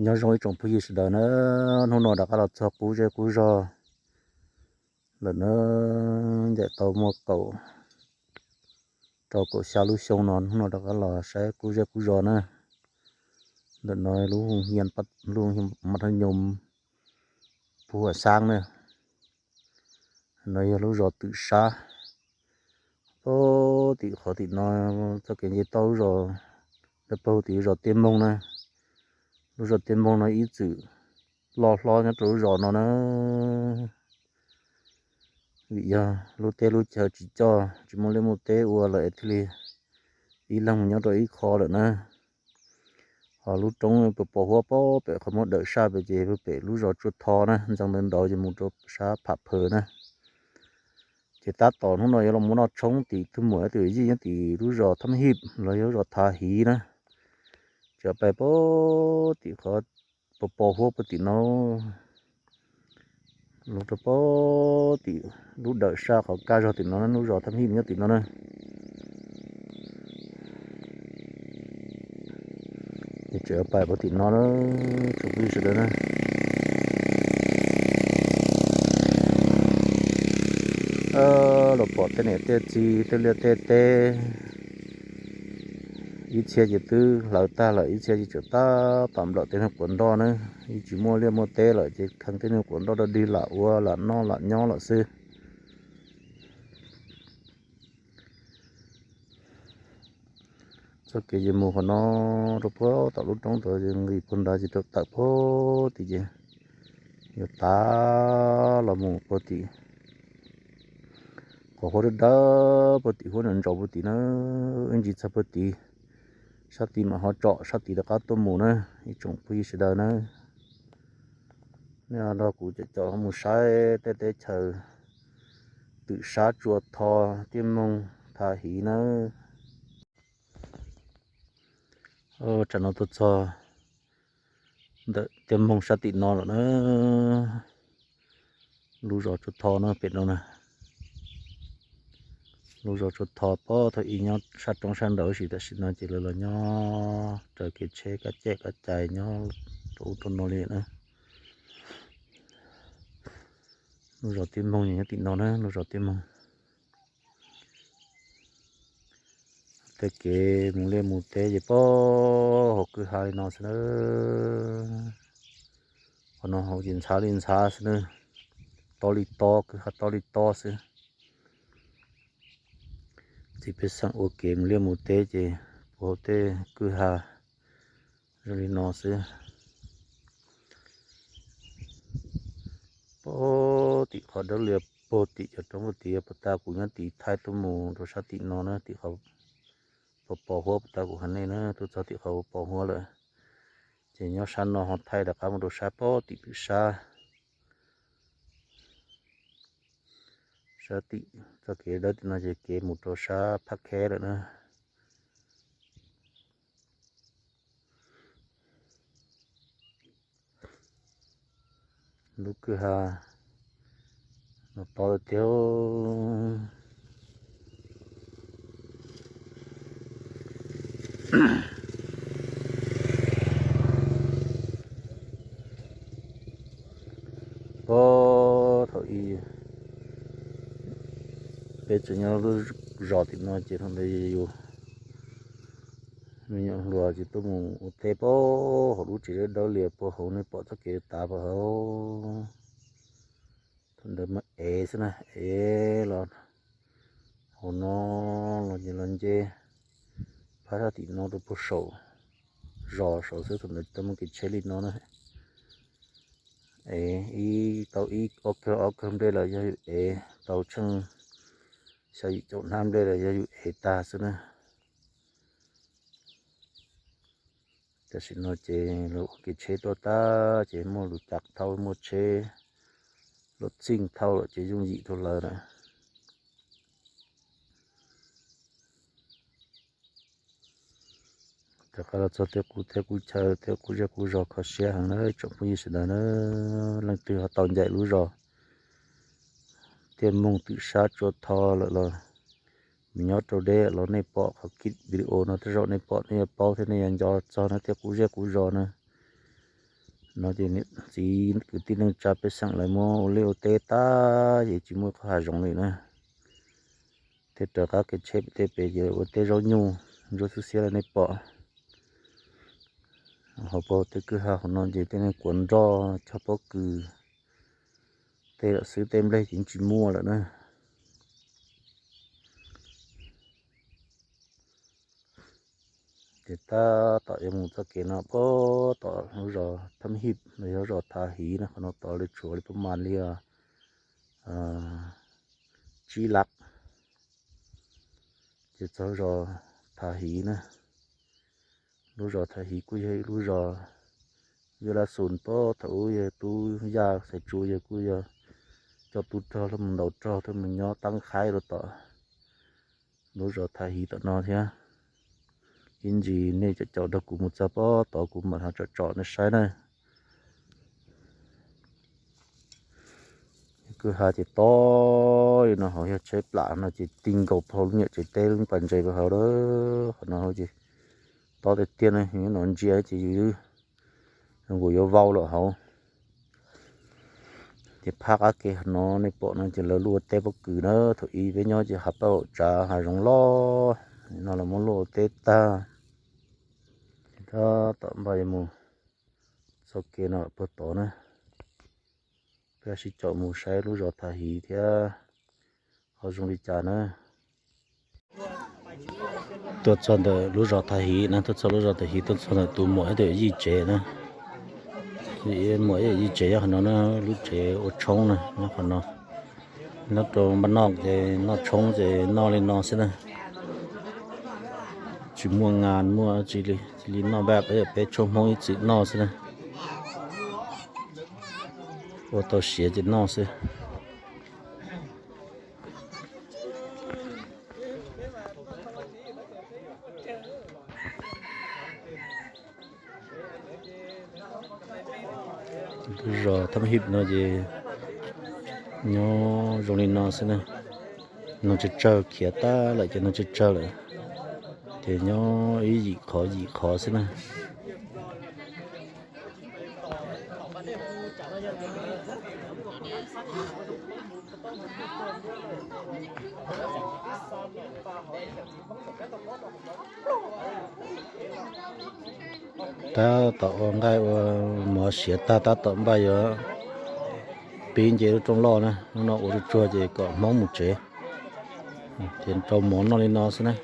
Nyob zoo ib tsoom phooj ywg sawv daws na, hnub no rov qab los txog qub zej qub zog lawm na, ncaim tau muaj kaum rau kaum xya lub xyoo no, hnub no rov qab los saib qub zej qub zog na. Ntawm no lub, lub Mab Thab Nyoos puag Xaab na. No yog lub zos Twm Sab. Pab tim qhov tim no, txoj kev nce toj lub zos, lawv paug tim zos Tiaj Moog na. Lub zos Tiaj Moog no ib txwm loj hlob nyob rau lub zos no na. Vim yog lub teb lub chaw tsis coj, tsis muaj liaj muaj teb ua lawm es thiaj li ib leeg mus nyob rau ib qho lawm na. Ho lub roob pos pos huab pab pem qhov muag dawm saj pem ces pem lub zos Tsua Tho na, ntxeev ntawd nraud ces mus rau sab Pham Phawv na. Ces tab tom hnub no yuav los mus noj tshoob tim tug muam tus yij nyob tim lub zos Thab Hib los yog lub zos Tha Hiv na. Tseem pais pab tim qhov pos pos huab pab tim no, los rau pab tim lub dawm saj qhov kaj zog tim no, lub zos Thab Hib nyob tim no na. Ces tseem pais pab tim no na, tsoom phooj ywg sawv daws na. Los pom tej niam tej txiv tej liaj tej teb, ib txhia ces twb hlawv tag lawm, ib txhia ces tseem tab tom nplawm tej nyuag quav nroj na. Yeej tsis muaj liaj muaj teb lawm ces kheev tej nyuag quav nroj rau dig lam ua lam noj lam nyob lawm xwb. Txoj kev yuav mus qhov no rau puag tom lub roob tod, nqis puag nrad ces rau tawm puag tim ces yuav tav los mus puag tim qhov huab dawb dawb puag tim huab ntsaus puag tim na, ib ntsis txog puag tim sab tid mam ho tsom sab tid rov qab tuaj mus na, ib tsoom phooj ywg sawv daws na. Nej nrog kuv caum caum mus saib tej teb chaws Twm Sab, Tsua Tho, Tiaj Moog, Tha Hiv nawb. Tsam no tuaj txog ntawm Tiaj Moog sab tim no lawm na. Lub zos Tsua Tho no pem no na. Lub zos Tsua Tho pab thaum ub nyob sab roob sab nraud, tab sis tam sim no ces lawv los nyob raws kev tsheb kab caj kab cais nyob rau ub rau no li na. Lub zos Tiaj Moog nyob tim no na, lub zos Tiaj Moog. Tej kev mus liaj mus teb ces pab hauv kwj ha li no xwb na. Qhov no hauv ces ntxhav li ntxhav xwb na, to li to, kwj ha to li to xwb. Txiv pej xeem ua kev mus liaj mus teb ces puag hauv tej kwj ha zoo li no xwb. Pab tim qhov dawb lias puag tim cov roob puag tid, puag ta kuv nyob tim thaij tuaj mus rau sab tim no na, tim qhov pos pos huab puag ta kuv hais nej na, tuaj txog tim qhov pos pos huab lawm. Ces nyob sab no ho thaij rov qab mus rau sab pab tim Twm Sab. Sab tim txoj kev dawb tim no ces kev mus rau sab Phab Kheb lawm na. Lub kwj ha no to tiag. Pab thaum ub peb tseem nyob lub zos tim no ces thaum ntawd yus me nyuam hluas ces tuaj mus ua teb pab hauv lub tsev dawb dawb lias puag hauv, nej pom txoj kev tav puag hauv. Thaum ntawd mas ev xwb na, ev los hauv no los ces los nce phab sab tim no rau puag saum zos saud xwb, thaum ntawd tsis tau muaj kev tsheb li no na. Ev ib tau ib ob kawg ob kawg nplej los yog yus ev, tau tsheej xya yim caum hnab nplej los yog yus ev tag xwb na. Tam sim no ces lawv ua kev tsheb tuaj tag ces muaj lus cas thauj, muaj tsheb luam txij thauj lawm ces yooj yim rau lawv lawm. Rov qab los txog tej qub teb qub chaw, tej qub zej qub zos kho siab heev na tsoom phooj ywg sawv daws na. Leej twg ho tau ncaim lub zos Tiaj Moog, Twm Sab, Tsua Tho lawm los mus nyob rau deb los nej pom qhov video no tej zaum nej pom nej yuav paub thiab nej yuav nco txog na tej qub zej qub zos na. No ces niam txiv kwv tij neej tsa pej xeem lawv muab ua liaj ua teb tag ces tsis muaj qhov hav zoov li na. Thiaj raws qab kev tsheb tej pem ces ua teb zaub nyuj, ntsuab xwb xiab li nej pom. Hauv paus tej kwj ha hauv no ces tej neeg quav nroj cog pob kws, tej lam xwb tej nplej ces tsis muaj lawm na. Ces tab tom yuav mus txoj kev no puag tom lub zos Thab Hib los yog zos Thav Hiv na, qhov no tod li tshuav li pab mas li tsib lab. Ces txog zos Thav Hiv na, lub zos Thav Hiv kuj yog ib lub zos vij laj xus puag thaum ub yog tub Yaj Xaiv Tsu yog kuj yog coj tub rog los mus ntaus rog thiab mus nyob tab qhaib rau tom lub zos Thav Hiv tom no thiab. Ib ntsis nej cov caum nrog kuv mus txog puag tod kuv mam ho tsom tsom nej saib na. Kwj ha ces tob li no, hauv yog tsheb plam no ces ti nkaus phau lub nyuam tsev teb lub pas ntses rau hauv lawm. Qhov no hauv ces tob tiag tiag na, nov ntsia ces yus zoo nkaus yuav vau lawm hauv. Ces phab qab ke no nej pom no ces lawv luaj teb pob kws na, thaum ub peb nyob ces hav paj haum tsav hav zoov loj, no los muab luaj teb tag. Tab tom npaj yuav mus txoj kev no puag tod na, peb sib caum mus saib lub zos Thav Hiv thiab ho zoo li cas na. Tuaj txog ntawm lub zos Thav Hiv na, tuaj txog lub zos Thav Hiv, tuaj txog ntawm tus muam thiab tus yawm yij tsev na. Muam thiab yawm yij tsev nyob qhov no na, lub tsev ua tshoob na nyob qhov no. Nyob rau npaj noj ces noj tshoob ces noj li no xwb na. Tsis muaj nas muaj tsi li, cia li noj npaj peb, peb tshuaj Hmoob ib txwm noj xwb na. Ua tau siav ces noj xwb. Zos Thab Hib no ces nyob zoo li no xwb na. Neeg tsawg tsawg khiav tag lawm ces neeg tsawg tsawg lawm, ces nyob ib yim qhov yim qhov xwb na. Tab tom ua nqaij ua mov siav tag tab tom npaj yuav pib nce lub rooj loj na, lub no ua tsuag tsuag ces kom Hmoob mus tsev. Ces rau mov noj li no xwb na.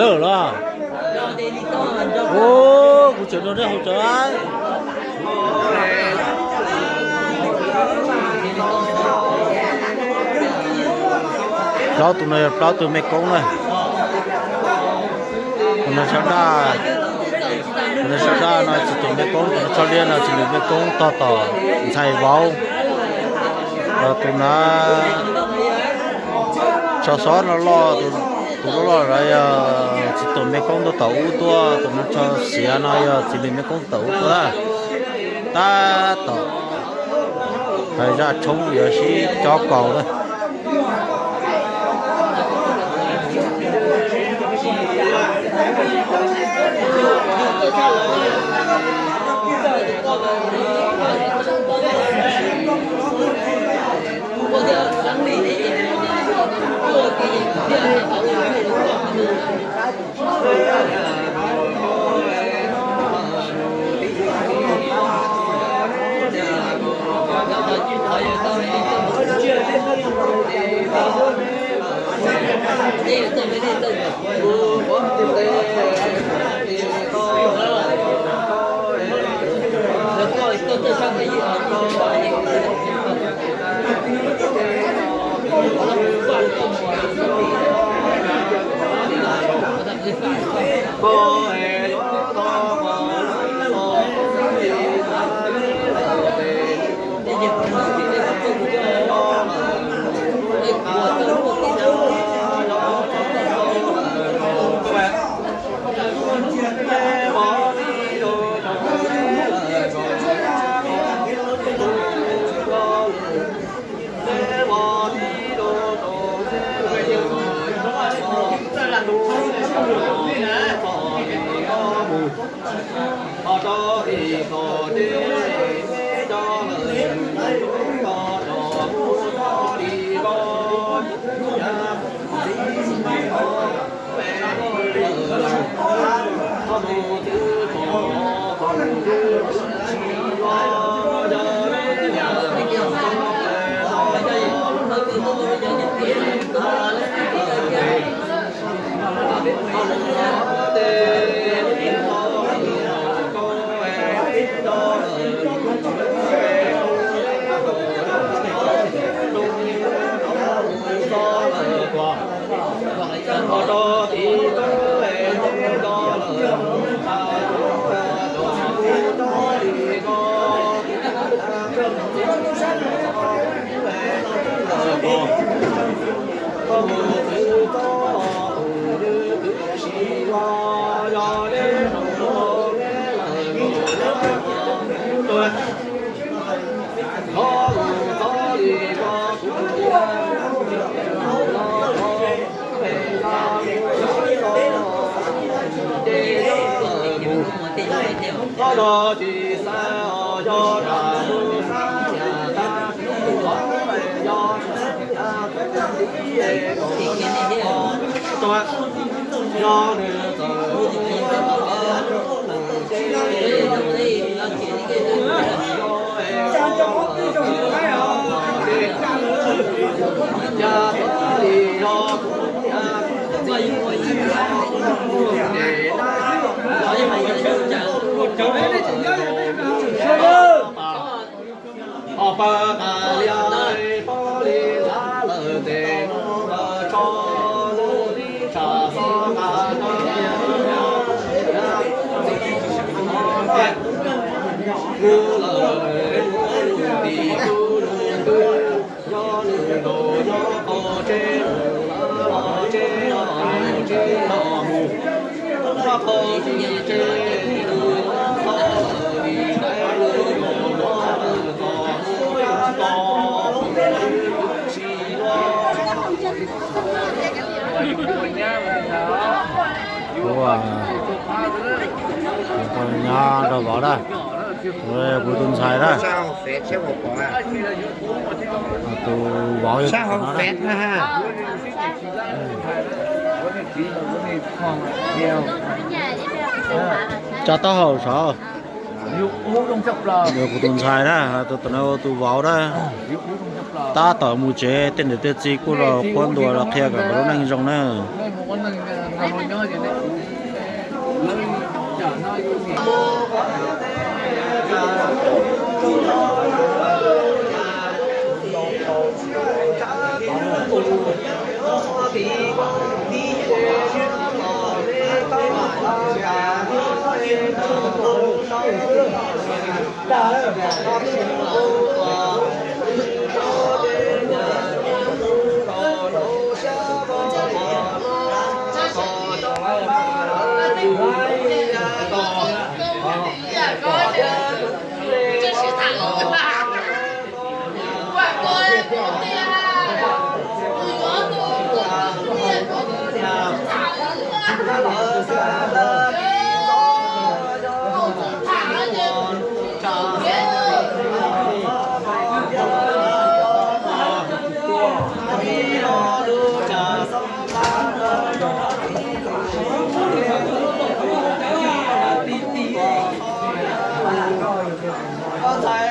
Lawm los. Ub, kuv tseem nrog nej haus cawv. Plaub tus no yog plaub tug mej koob na. Tus no sab daj, tus no sab daj no tsis tus mej koob, tus no tshoj liab no tsis tus mej koob, tog tom ntxhais vauv. Tus na tsho xob no loj, tus loj loj no yog Tus me koob tuaj tom ub tuaj, tus no tso xiav no yog txiv npis me koob tuaj tom ub tuaj. Tab tom hais zaj tshoob yuav sib cob kaus na. Kuv, kuv nyob rau vauv na, kuv tus ntxhais na, tus vauv yog tus no na. Tso taub hau saud. Yog kuv tus ntxhais na, tus no tus vauv na, tab tom mus tsev, tej niam tej txiv kuj los qhuab ntuas los qhia kom nkawd lub neej zoo na. Ntxhais